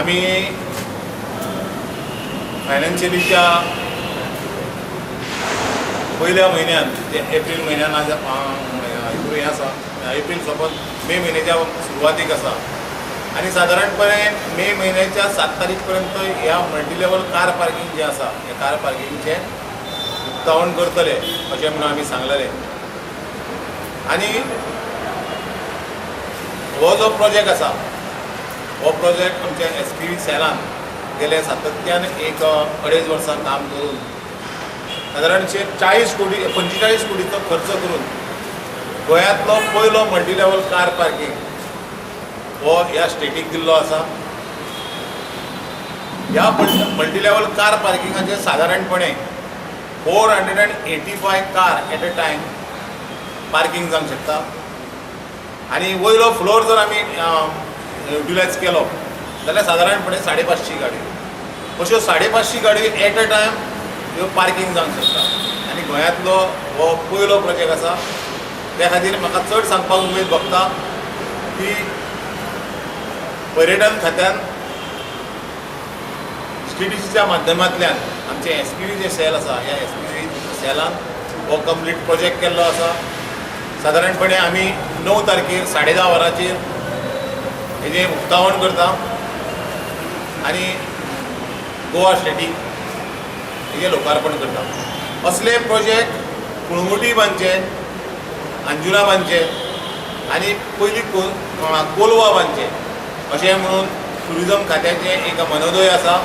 आमी फायनान्शियलीच्या पयल्या म्हयन्यान, एप्रील म्हयन्यान, आज हें आसा, एप्रील सोंपोन मे म्हयन्याच्या सुरवातीक आसा आनी सादारणपणे मे म्हयन्याच्या 7 तारीख पर्यंत ह्या मल्टी लेवल कार पार्किंग जें आसा ह्या कार पार्किंगचें उक्तावण करतले अशें म्हणून आमी सांगलेलें. आनी हो जो प्रोजेक्ट आसा हो प्रोजेक्ट आमच्या एस पी व्ही सेलान गेले सातत्यान एक 2.5 वर्सां काम करून सादारणशे 40 कोटी 45 कोटीचो खर्च करून गोंयांतलो पयलो मल्टी लेवल कार पार्किंग हो ह्या स्टेटीक दिल्लो आसा. ह्या मल्टी लेवल कार पार्किंगाचेर सादारणपणे 485 car at a time parking जावंक शकता आनी वयलो फ्लोर जर आमी युटिलायज केलो जाल्यार सादारणपणे 550 गाडयो, अश्यो 550 गाडयो एट अ टायम ह्यो पार्किंग जावंक शकता. आनी गोंयांतलो हो पयलो प्रोजेक्ट आसा. त्या खातीर म्हाका चड सांगपाक उमेद भोगता की पर्यटन खात्यान एसटीडीसीच्या माध्यमांतल्यान आमचे एस पी व्ही जे सेल आसा ह्या एस पी व्ही सेलान हो कंप्लीट प्रोजेक्ट केल्लो आसा. सादारणपणे आमी 9 तारखेर 10:30 वरांचेर हेजें उक्तावण करता आनी गोवा स्टेटीक हेजें लोकार्पण करता. असले प्रोजेक्ट कुळमुटी बांदचे, अंजुना बांदचे आनी पयलीं कोलवा बांदचे अशें म्हणून ट्युरिजम खात्याचें एक मनोदय आसा.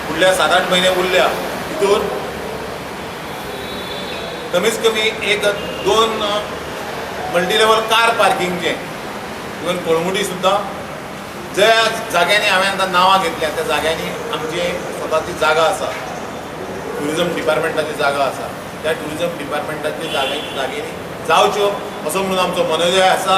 फुडल्या 7-8 म्हयने उरल्या तितूर कमीत कमी एक 2 मल्टी लेवल कार पार्किंगचें इवन कळंगुटी सुद्दां ज्या जाग्यांनी हांवें आतां नांवां घेतल्या त्या जाग्यांनी आमची स्वताची जागा आसा, ट्युरिजम डिपार्टमेंटाची जागा आसा, त्या ट्युरिजम डिपार्टमेंटाची जाग्यांनी जावच्यो असो म्हणून आमचो मनोदय आसा.